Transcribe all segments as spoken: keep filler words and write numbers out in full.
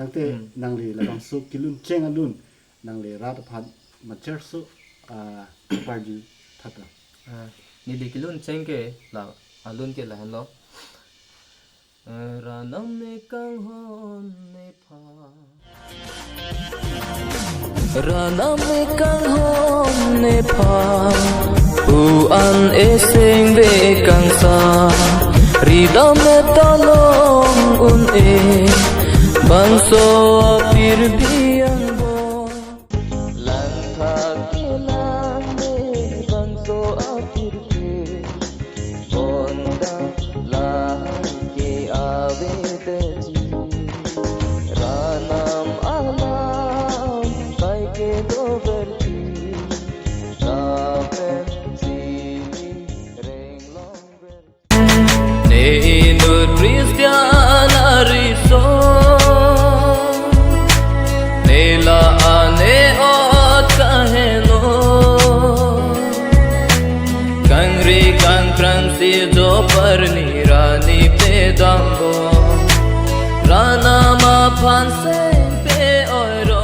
Tangte Hmm. nangli labangso kelun cheng alun nangli rat aphan macherso, ah, parju thata. Ah, neli kelun cheng ke la alun ke lahenlo. Ranam ne kanghon nephan. Ranam ne kanghon nephan. Pu an eseng be kangsa. Ridam ne talong un-e. Bangso apirbi angbong. Langthak kelang ne bangso apirbi. Bonta lahai ke avedetji. Ranam alam kai kedo verji. Kapen sini renglong verji. Ne inut Christian ariso. Ne la ane ot kaheno. Kangri kangkrang si jo parni rani pedambo. Ranam aphan seng pe oiro.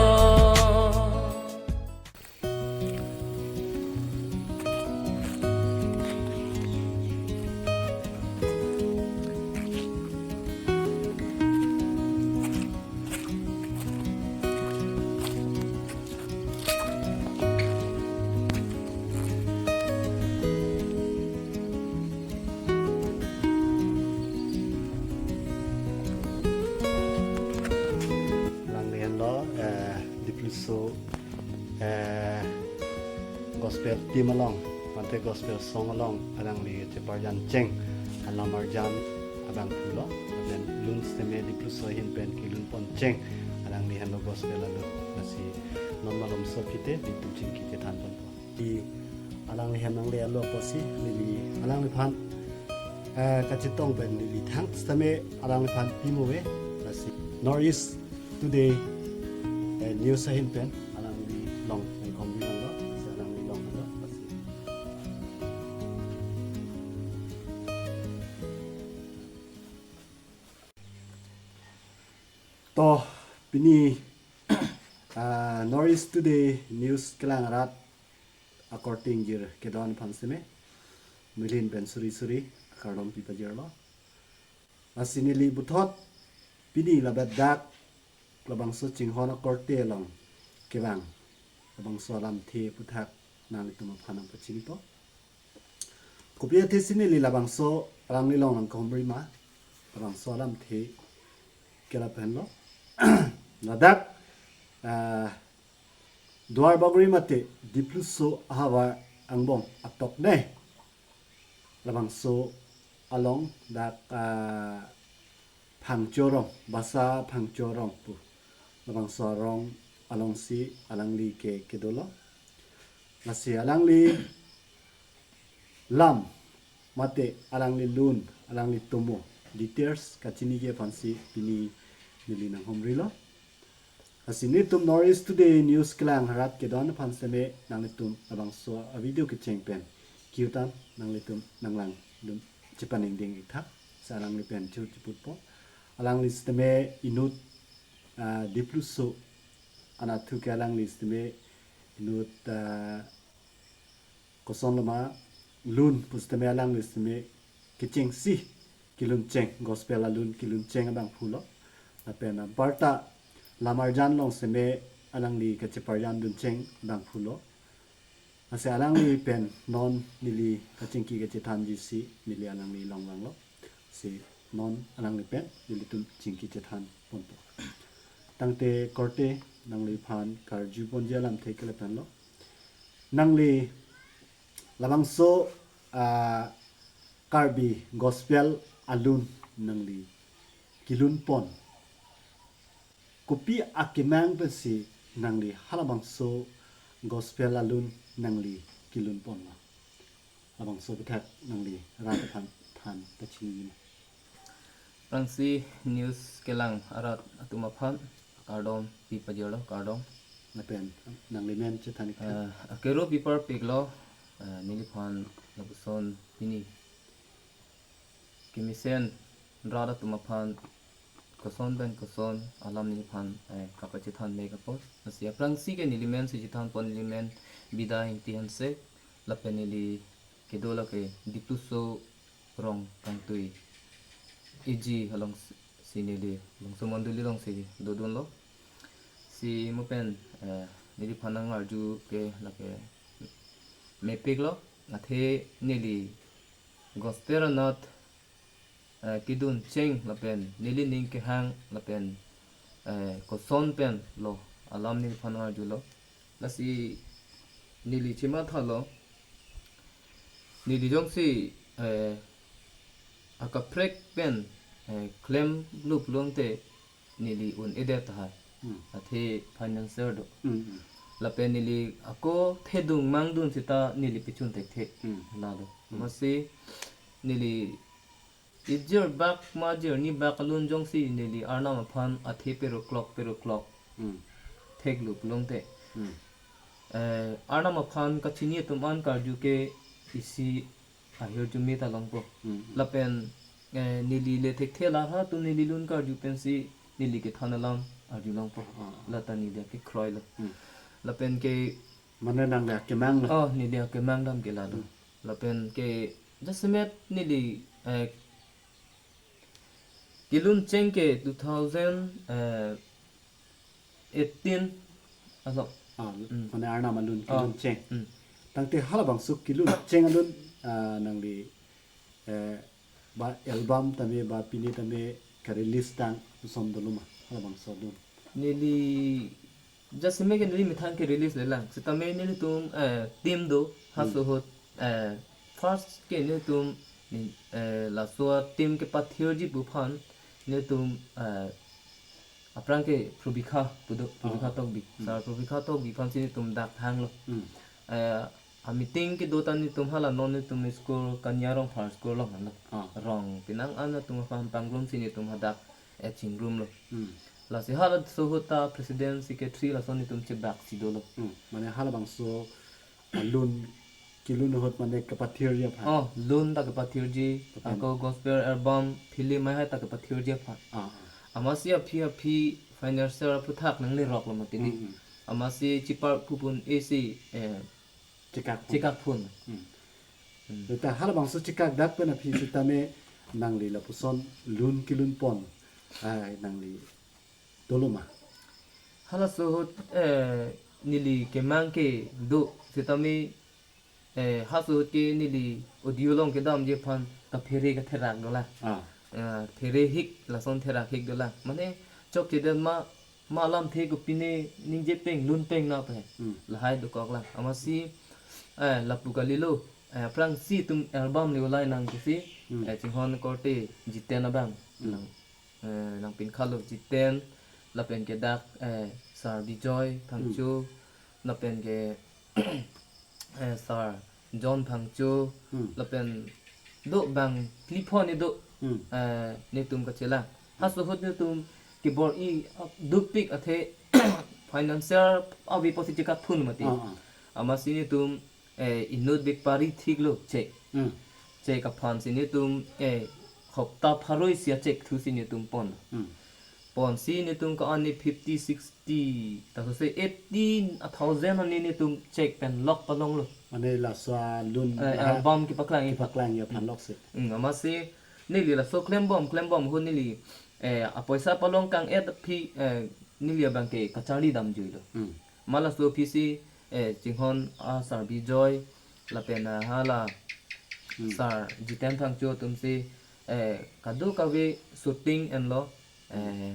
Alangli henlo, eh, Dipluso, eh, gospel team along, mate gospel song along, alangli cheparjan cheng, alam arjan abangphulo, lapen lun sitame Dipluso ahin pen kelun pon cheng, alangli henlo gospel alun, lasi non malomso kite, nelitum chingki chethan ponpo. Di alangli hem nangle-etlo pusi, neli alangliphan, eh, kachetong pen neli thang sitame alangliphan pimo ave, lasi North East Today, eh, news ahin pen, alangli long, nangkong bilang lo, lasi alangli long lo, lasi. To, pini, ah, North East Today news kelang arat akorte ingjir kedo-an aphan sitame, milin pen suri suri, akardom pipajirlo. Lasi neli puthot, pini labat dak, labangso chinghon akorte along kevang, labangso alamthe aphuthak nanglitum aphan nangpachinipo. Kopi athe si neli labangso alangli long nangkehumri ma, labangso alamthe ke lahenlo. Ladak, ah, Duarbagori mate Dipluso ahavar angbong atok ne. Labangso along dak, ah, Phangcho arong, Basa Phangcho arong pu. Labangso arong alongsi alangli ke kedolo. Lasi alangli lam mate alangli lun, alangli tomo, details kachiniji aphansi pini neli nanghumrilo. Lasi nelitum North East Today news kelang arat kedo-an aphan sitame nanglitum labangso avideo kecheng pen kiutan nanglitum nanglangdun chepaningding ik tha, lasi alangli pen chur chiputpo. Alangli sitame inut, ah, Dipluso anatthu ke alangli sitame inut, ah, kosonlo ma lun pu sitame alangli sitame kechengsi kelun cheng, gospel alun kelun cheng abangphulo. Lapen aparta lam arjan along sitame alangli kacheparjandun cheng abangphulo. Lasi alangli pen non neli kachingki kachethanjisi neli alangli long vanglo. Lasi non alangli pen nelitum chingki chethan ponpo. Tangte korte nangliphan karju ponji alamthe ke lahenlo. Nangli labangso, ah, Karbi gospel alun nangli kelun pon. Kopi akemang pensi nangli halabangso gospel alun nangli kelun ponlo? Labangso aphuthak nangli rat aphan than pachini. Aphrangsi news kelang arat atum aphan kardom pipajirlo, kardom. Lapen nangli men chethan ik tha. Eh, akero pipar piklo, eh, neliphan lapuson pini kemesen rat atum aphan koson pen koson alam neliphan, eh, kapachethan mek apot. Lasi aphrangsi ke neli men si chethan pon, neli men Bida Ingti Hanse, lapen neli kedo lake Dipluso rong Kangtui A G along si neli Bangso Mondoli along si dodunlo. Si mo pen, eh, neliphan nangarju ke lake mepiklo, athe neli gospel anat, eh, kedun cheng lapen neli ning kehang lapen, eh, koson pen lo alam neliphan nangarjulo. Lasi neli chemathalo, neli jongsi, eh, akaprek pen, eh, klem luplo tangte neli un-edet tahai. Hmm. Athe financier do. Hmm, hmm. Lapen neli ako thedung mangdun seta neli pechun thekthe. Hmm. Lalo. Hmm. Amatsi neli ijir bak ma jirni bak alun jongsi neli Arnam aphan athe peruklok peruklok. Hmm. Theklo pulote. Hmm. Eh, Arnam aphan kachini atum an karju ke isi ahirjume ta longpo. Hmm. Lapen, eh, neli le thekthe, la ha atum neli lun karju pensi neli kethan alam arjulongpo. Ah. Lata neli akekroilo. Hmm. Lapen ke mane nangli akemang lo. Oh, neli akemang dam ke lalo. Hmm. Lapen ke jasemet neli, eh, kelun cheng ke two thousand, eh, eighteen along. Ah, hmm, mane Arnam alun, ah, kelun cheng. Hmm. Tangte halabangso kelun cheng alun, ah, nangli, eh, ba album tame ba pini tame ka-release tang ason dolo ma halabangso alun? Neli jasemet ke neli methang ke-release le lang. Setame nelitum, eh, team do, hmm, haso ahut, eh, first ke nelitum, eh, laso a-team kepathirji pu aphan nelitum, eh, aphrang ke Probikha pu do, Probikha, ah, Tokbi. Hmm. Sir Probikha Tokbi aphansi nelitum dak hanglo. Hmm. Eh, a-meeting kedo ta nelitum hala non nelitum school Kanya Rongphar school along hanglo. Ah. Rong penang an atum aphan panglumsi nelitum hadak, eh, chingrumlo. Hmm. Lasi halaso ahut ta president, secretary lason nelitum chebaksi dolo. Hmm. Mane halabangso alun kelun ahut mane kepathirji aphan. Oh, lun ta kepathirji, lapen ako gospel album, film hai hai ta kepathirji aphan. Ah, ah. Amatsi aphi aphi financier aphuthak nangleroklo mati di. Hmm, hmm. Amatsi chipar pupun isi, eh, chekak phun. Chekak phun. Hmm. Hmm. Seta halabangso chekak dak pen aphi setame nangli lapuson lun kelun pon, ai, nangli dolo ma? Halaso ahut, eh, neli kemang ke do, setame, eh, haso ahut ke neli audio along kedamji aphan kaphere katherak dolang. Ah. Eh, phere hik, lason therak hik dolang. Mane chokchedet ma, ma alamthe kopine ningje peng, lun peng na pe. Hmm. Lahai dokok lang. Amatsi, eh, lapu kalilo. Eh, aphrangsi itum album le ulai nang pusi, hmm, eh, chinghon korte Jiten abang. Hmm. Nang, eh, nangpinkhalo Jiten, lapen ke dak, eh, Sir Bijoy Phangcho, hmm, lapen ke eh, Sir John Phangcho, hmm, lapen do bang phli phongo do, hmm, eh, netum kachelang. Haso ahut netum kebor-i, ah, dukpik athe financier ave pusi chekak phun mati. Ah, ah. Amatsi netum, eh, inut bepari thiklo chek. Hmm. Chek aphansi netum, eh, hopta pharo isi a-chek thusi netum pon. Hmm. Ponsi netum ka-an ne fifty, sixty, ta sose eighty, a thousand ani netum chek pen lok palonglo. Mane laso alun, eh, laha album kepaklang, kepaklang aphan, hmm, loksi. Hmm, amatsi neli laso klembom, klembom ahut neli, eh, apoisa palong kang-et aphi, eh, neli abang ke kacharli damjuilo. Hmm. Ma laso aphisi, eh, chinghon a Sir Bijoy, lapen, ah, hala, hmm, Sir Jiten Phangcho atumsi, eh, kadokave shooting enlo, eh,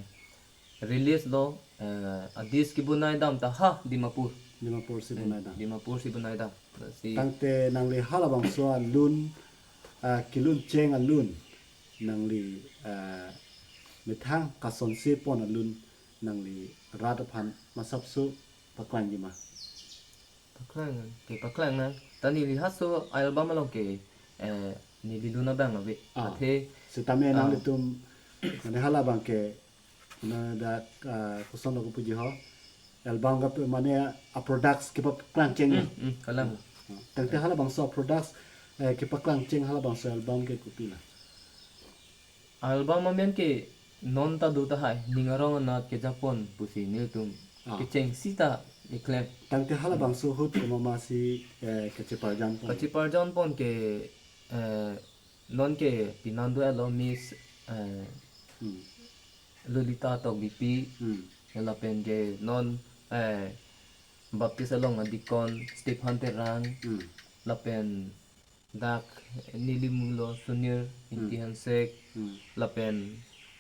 release lo, eh, a-disc kebonai dam ta ha Dimapur. Dimapur si, hmm, bonai dam. Dimapur si bonai dam. Si tangte nangli halabangso alun, ah, kelun cheng alun, nangli, ah, methang kasonse pon alun, nangli rat aphan masapso paklangji ma? Paklang, kepaklang nang. Ta neli haso album along ke, eh, neli lun abang ave. Ah. Athe, setame, ah, nanglitum, mane halabang ke, mane dak, ah, koson ako puji ho. Album ka pe, mane a-products kepaklang cheng. Hmm, hmm, kalang. Ah. Tangte halabangso a-products, eh, kepaklang cheng halabangso album ke kopilo? Album amen ke Non ta do tahai, ning arong anat kejapon pusi nelitum Ah. kechengsi ta keklem. Tangte halabangso ahut komatma si, eh, kacheparjan pon. Kacheparjan pon ke, eh, non ke pinan do-etlo Miss, eh, Hmm. Lolita Tokbipi. Hmm. Lapen ke non, eh, Baptist along a-deacon Stephen Terang. Hmm. Lapen dak neli mulo Sunir Ingti Hmm. Hansek. Hmm. Lapen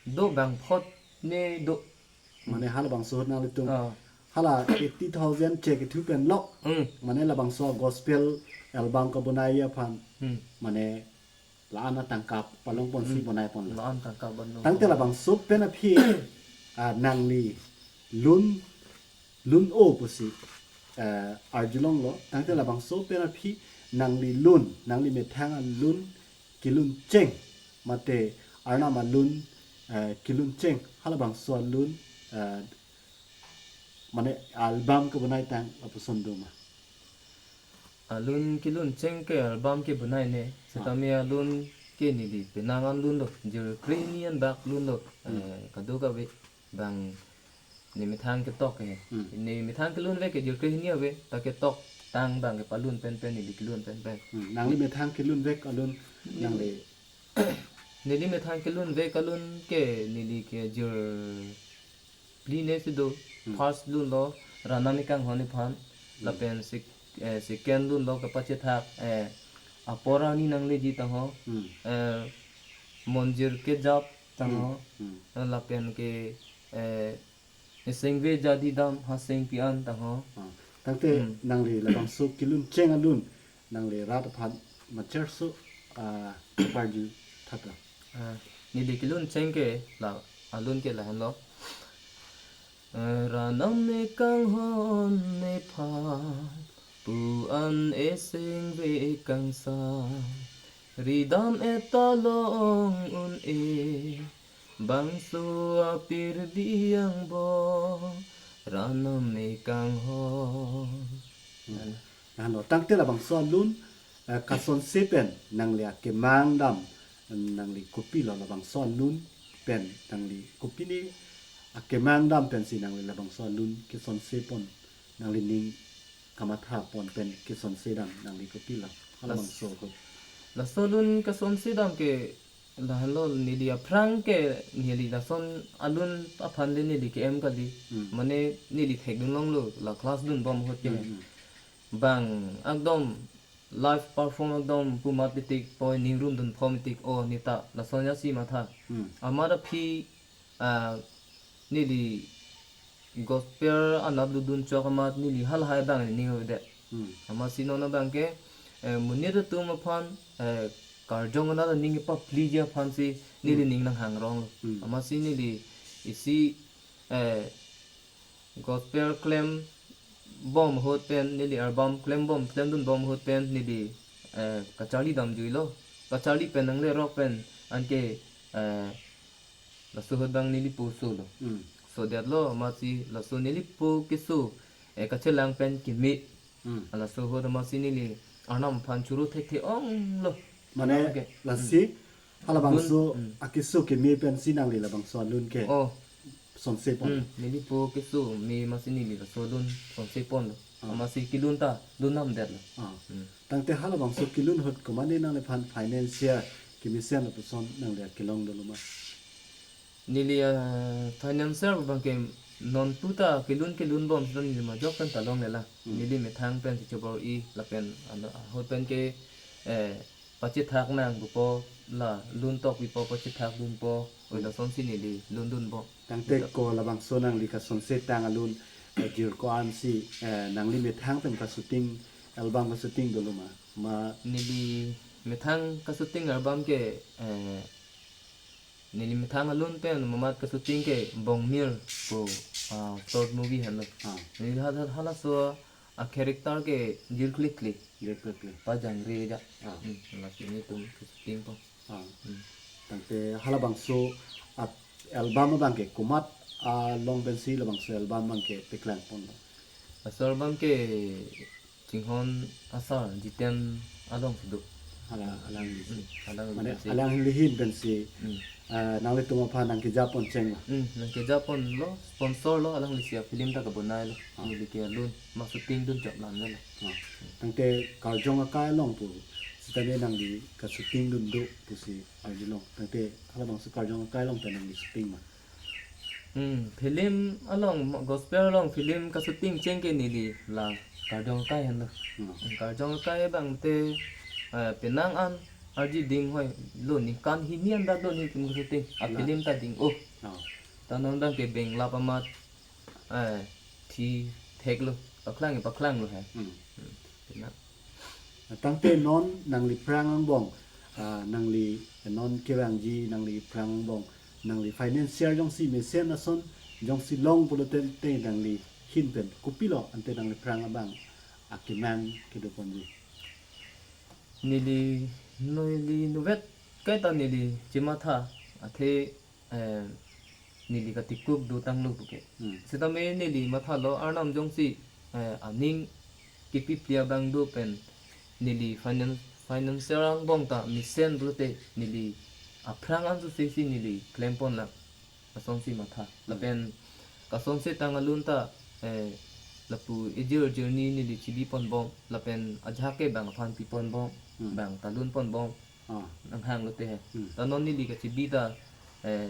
do bangphot ne do. Mane halabangso ahut nanglitum. Ah. Hala eighty thousand che kethu pen lok. Hmm. Mane labangso gospel album kabonai aphan. Hmm. Mane la-an atangka palong ponsi Hmm. bonai ponlo. La-an tangka bonai. Tangte labangso pen aphi, ah, nangli lun, lun-o pusi, eh, arjulonglo. Tangte labangso pen aphi nangli lun, nangli methang alun kelun cheng, mate Arnam alun, eh, kelun cheng, halabangso alun, eh, mane album kebonai tang lapuson do ma? Alun kelun cheng ke album kebonai ne. Ah. Setame alun ke neli penang an lunlo, jirkre hini an bak lunlo. Hmm. Eh, kadokave bang ne methang ketok ke. Hmm. Ne methang kelunvek ke jirkre hini ave, ta ketok tang bang kepalun penpen, neli kelun penpen. Hmm. Nangli methang kelunvek alun Neli nangli. Neli methang kelunvek alun ke neli ke jir phli ne si do. Hmm. First lunlo Ranam Ekanghon aphan. Hmm. Lapen sec-, eh, second lunlo kepachethak, eh, Apor arni nangleji tangho. Hmm. Eh, Monjir Kejap tangho. Hmm. Hmm. Eh, lapen ke, eh, Esengve Jadi Dam Haseng Pi-an tangho. Ah, tangte Hmm. nangli labangso kelun cheng alun nangli rat aphan macherso, ah, parju thata. Ah, neli kelun cheng ke la alun ke lahenlo. Eh, Ranam Ekanghon ephan pu an esengve kangsam ridam-et ta long un-e, bangso apirbi angbong Ranam Ekanghon. Hmm. Lahenlo, tangte labangso alun, eh, kasonse pen nangli akemang dam, nangli kopilo labangso alun pen nangli kopine akemang dam pensi nangli labangso alun kesonse pon, nangli ning kamatha pon pen kesonse dam nangli kopilo? Halabangso ahut. Laso alun kasonse dam ke lahenlo, neli aphrang ke neli lason alun aphan le neli ke-em kali. Hmm. Mane neli thekdun longlo, la class dunbom ahut ke. Hmm, hmm. Bang ekdom live perform ekdom pu mat pitik poi, ningrum dun phom pitik, o neta lason ya si matha. Hmm. Amat aphi, ah, neli gospel anat lutdun chok amat neli halahai bang ning avedet. Hmm. Amatsi non abang ke, eh, monit atum aphan, eh, karjong anat aning kepapliji aphansi neli Hmm. ning nanghang rong. Hmm. Amatsi neli isi, eh, gospel klembom ahut pen, neli album klembom, klemdunbom ahut pen neli, eh, kacharli damjuilo. Kacharli pen nanglerok pen anke, eh, laso ahut bang neli po solo. Hmm. Sodetlo, amatsi laso neli po keso, eh, kachelang pen keme. Hmm. Laso ahut amatsi neli Arnam aphan choro thekthe onglo. Mane Arnam ke. Lasi, hmm. Halabangso Hmm. akeso keme pensi nangli labangso alun ke Oh. sonse pon. Hmm. Neli po keso me amatsi neli laso alun sonse ponlo. Ah. Amatsi kelun ta lun namdetlo. Ah. Hmm. Tangte halabangso kelun ahut komatne nangliphan financial kemesen lapuson nangli akelong dolo ma? Neli, ah, financial abang ke non puta kelun kelunbom sita neli majok pen ta longlelang. Hmm. Neli methang pensi chobor-i lapen ano ahut pen ke, eh, pachethak nangpo, la lun tokpipo, pachethak dunpo, oi Hmm. lasonsi neli lundunbom. Tangte Ito. ko labangso nangli kasonse tang alun, eh, jirko-an si, eh, nangli methang pen ka-shooting, album ka-shooting dolo ma? Ma Neli methang ka-shooting album ke, eh, neli methang alun pen mamat ka-shooting ke Bongmir pu, ah, short movie henlo. Ah. Neli ha, ha, halaso a-character ke Jirklikli. Jirklikli. Pajangre ja. Ah. Hmm, lasi nelitum ka-shooting po. Ah. Hmm. Tangte halabangso a-album abang ke komat along pensi labangso album abang ke paklang ponlo? Laso album ke Chinghon asar Jiten alongsi do. Hala, alang. Hmm, alang Mane pensi. Alang lihin pensi. Hmm. Ah, nanglitum aphan nangkejapon cheng lo. Hmm, nangkejapon lo, sponsor lo, alanglisi a-film ta kabonai lo. Ah. Neli ke alun, ma shooting dun chok lam lo. Ah. Tangte karjong akai along pu, sitame nangli ka-shooting dun do pusi arjulong. Tangte halabangso karjong akai along ta nangli shooting ma? Hmm, film along, gospel along film ka-shooting cheng ke neli la karjong akai henlo. Hmm. Hmm, karjong akai abang te, eh, penang an arji ding hoi lo, ningkan hini an dak do nelitum ka-shooting. La. A-film ta ding, oh. Oh. Ta non abang ke benglap amat, eh, thi thek lo, paklang, paklang lo he. Hmm. Hmm, penang. Tangte non nangli aphrang angbong, ah, nangli non kevangji nangli aphrang angbong, nangli financier jongsi mesen ason jongsi long pulote te nangli ahin pen kopilo ante nangli aphrang abang akemang kedoponji? Neli, neli inutvet kaita neli chematha, athe, eh, neli katikuk do tanglo puke. Hmm. Sitame neli mathalo Arnam jongsi, eh, aning kepi pli abang do pen neli finan-, financier angbong ta mesen pulote neli aphrang an susisi neli klempon lang. Asonsi matha. Hmm. Lapen kasonsi tang alun ta, eh, lapu ejir jirni neli chibipon bom, lapen ajahak ke bang aphan pipon bom, Hmm. bang ta lunpon bom. Ah. Nanghang lote he. Hmm. Ta non neli kachibi ta, eh,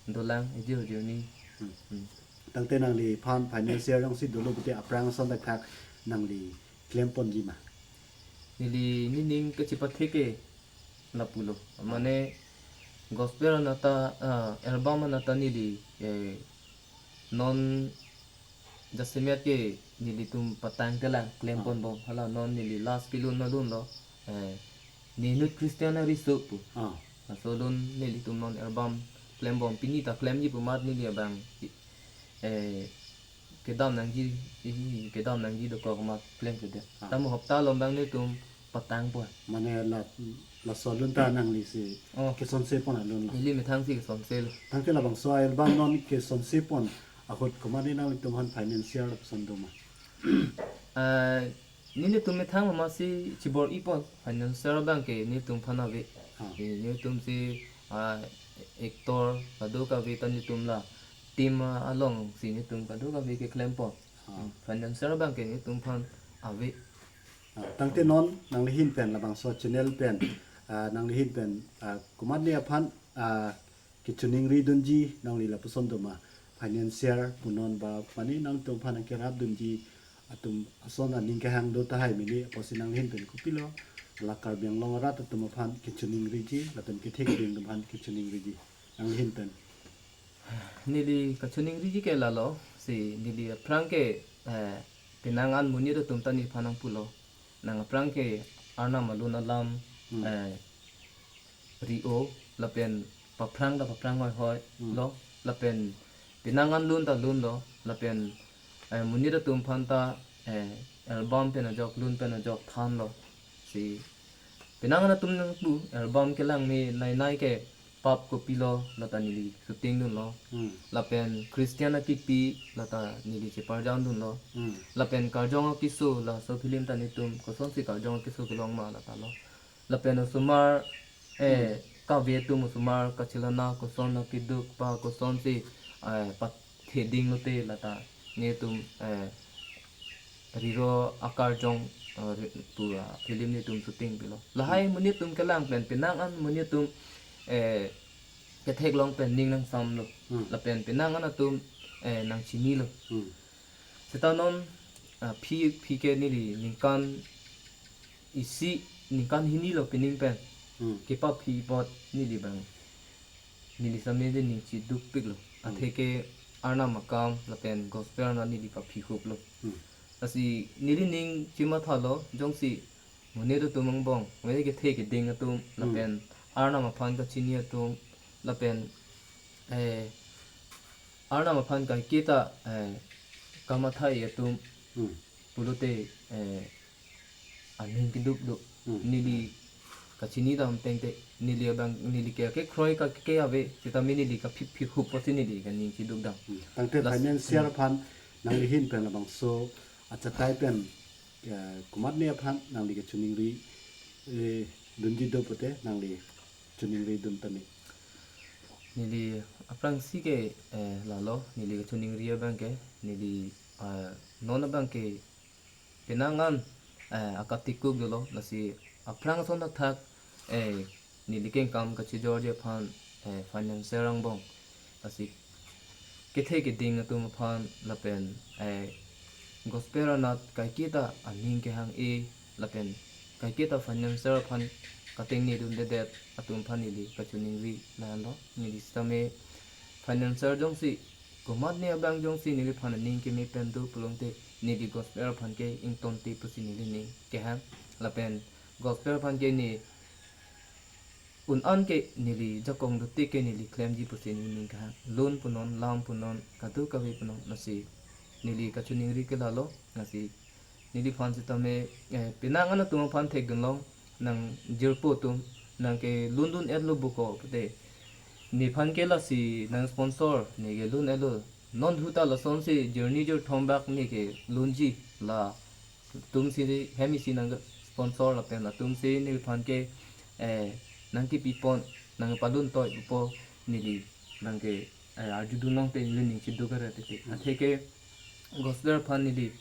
dolang ejir jirni. Hmm. Hmm. Tangte nangliphan financier jongsi dolo pute aphrang ason thakthak nangli klemponji ma? Neli nening kachipathe ke lapulo. Ah. Mane gospel anat ta, ah, album anat ta neli, eh, non jasemet ke nelitum patang kelang klempon Ah. bom. Hala non neli last kelun alun lo. Eh, Nenut Christian Ariso pu. Ah. Laso alun nelitum non album klem bom, pini ta klemji pu amat neli abang, eh, kedam nangji, eh, kedam nangji dokok amat klemkledet. Ah. Tamo hopta along abang nelitum patang pon. Mane la, laso alun ta nanglisi Oh. kesonse pon alun lo. Neli methang si kesonse lo. Tangte labangso album non kesonse pon ahut komatne nanglitum aphan financier lapuson do ma? Eh, nelitum methang amatsi chibor-i pon, financier abang ke nelitum aphan ave. Ah. Eh, nelitum si, ah, actor kadokave ta nelitum la team, ah, alongsi nelitum kadokave keklem pon. Ah. Hmm, financier abang ke nelitum aphan ave. Ah, tangte non nangli ahin pen labangso channel pen, ah, nangli ahin pen, ah, komatne aphan, ah, kechiningri dunji nangli lapuson do ma? Financier punon ba mane nangtum aphan nangkerap dunji atum ason aning kehang do tahai mene apotsi nangli ahin pen kopilo la Karbi Anglong arat atum aphan kechiningriji lapen kethe keding atum aphan kechiningriji nangli ahin pen? Neli kachiningriji ke lalo, si neli aphrang ke, eh, penang an monit atum ta neliphan nangpulo. Nang aphrang ke Arnam alun alam, Hmm. eh, ri-o, lapen paphrang ta paphrang hoihoi Hmm. lo, lapen penang an lun ta lun lo, lapen, eh, monit atum aphan ta, eh, album pen ajok, lun pen ajok thanlo. Si penang an atum nangpu album kelang me nainai ke pap kopilo lata neli shooting dunlo. Hmm. Lapen Christian akipi lata neli cheparjan dunlo. Hmm. Lapen karjong akeso laso film ta nelitum kosonsi karjong akeso kelong ma lata lo. Lapen osomar, eh, Hmm. kave atum osomar kachelana koson akeduk pa kosonsi, eh, patheding lote lata nelitum, eh, riro akarjong, eh, ri-, pu, ah, film nelitum shooting pilo. Lahai Hmm. monit atum kelang pen penang an monit atum, eh, ketheklong pen ning nangsamlo. Hmm. Lapen penang an atum, eh, nangchinilo. Hmm. Seta non, ah, aphi, aphi ke neli ningkan isi, ningkan hini lo pining pen. Hmm. Kepaphi apot neli abang, neli sitame ning chidukpiklo. Hmm. Athe ke Arnam akam lapen gospel anat neli paphi huplo. Hmm. Lasi neli ning chemathalo, jongsi monit atum angbong, mane kethe keding atum, Hmm. lapen Arnam aphan kachini atum, lapen, eh, Arnam aphan kaiketa, eh, kamatha-i atum, Hmm. pulote, eh, aning keduk do. Hmm. Neli kachini dam tangte, neli abang, neli ke kekroi ka ke ave, sitame neli kaphi phi hup apotsi neli kaning chiduk dam. Hmm. Tangte Las- financier Hmm. aphan nangli ahin pen labangso achatai pen, eh, komatne aphan nangli kachiningri, eh, dunji do pute nangli chiningri dun tame? Neli aphrangsi ke, eh, lalo, neli kachiningri abang ke, neli, eh, non abang ke penang an, eh, akatikuk dolo, lasi aphrang ason thakthak, eh, neli kengkam kachijorji aphan, eh, financier angbong, lasi kethe keding atum aphan lapen, eh, gospel anat kaiketa aning kehang-e lapen kaiketa financier aphan katengnedundedet atum aphan neli kachiningri la-anlo. Neli sitame financier jongsi komatne abang jongsi neliphan aning keme pen do pulote neli gospel aphan ke ingtonte pusi neli ning kehang, lapen gospel aphan ke ne un-an ke neli jakong dotik ke neli klemji pusi neli ning kehang. Lun punon, lam punon, kadokave punon, lasi neli kachiningri ke lalo, lasi neliphan sitame, eh, penang an atum aphan thekdunlong, nang jirpo atum, nang ke lundun-etlo buko pute, nephan ke lasi nang sponsor, ne ke lun-etlo, non thuta lasonsi jirni jirthombak ne ke lunji, latumsi hem isi nang sponsor lapen latumsi nephan ke, eh, nang kipipon, nang palun toi pupo, neli nang ke, eh, arjudunlongte neli ning chiduk aret tete. Atheke gospel aphan neli,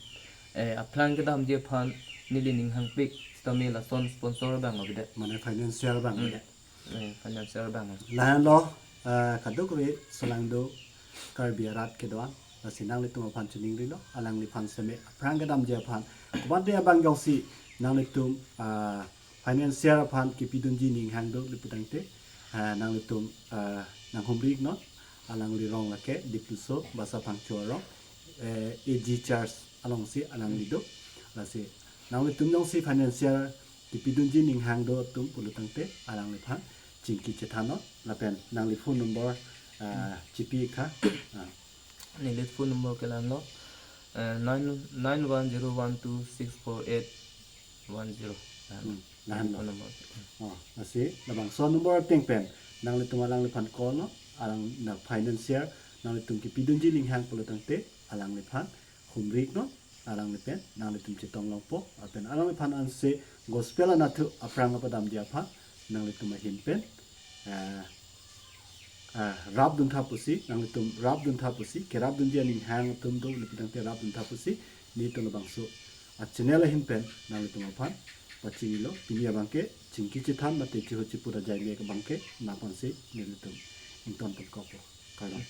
eh, aphrang kedamji aphan neli ning hangpik sitame lason sponsor abang avedet. Mane financier abang Hmm. avedet. Eh, financier abang. La-anlo, eh, kadokave solangdo Karbi arat kedo-an, lasi nanglitum aphan chiningrilo, alangliphan sitame aphrang kedamji aphan. Komatne abang jongsi nanglitum, ah, financier aphan kipidunji ning hang do lapu tangte, ah, nanglitum, ah, nanghumri-iknon, alangli rong lake Dipluso, Basa Phangcho arong, eh, A G Church alongsi alangli do. Lasi nanglitum jongsi financier kipidunji ning hang do atum pulo tangte alangliphan chingki chethannon lapen nangli phone number, ah, chipi-ik tha. Ah. Neli phone number ke la-anlo, eh, nine, nine one zero one two six four eight one zero. Hmm, la-anlo. Phone number. Oh, lasi labangso number ateng pen nanglitum alangliphan call-non, alang na financier nanglitum kipidunji ning hang pulo tangte alangliphan humri-iknon, alangli pen nanglitum chetong longpo, lapen alangliphan anse gospel anatthu aphrang kepadamji aphan nanglitum ahin pen, eh, eh, rapdun tha pusi, nanglitum rapdun tha pusi, kerapdunji aning hang atum do lapu tangte rapdun tha pusi, nelitum labangso a-channel ahin pen nanglitum aphan pachinilo, pini abang ke chingki chethan mate chiho chipu ajai mek abang ke nangphansi nelitum ington ponkokpo. Kardom.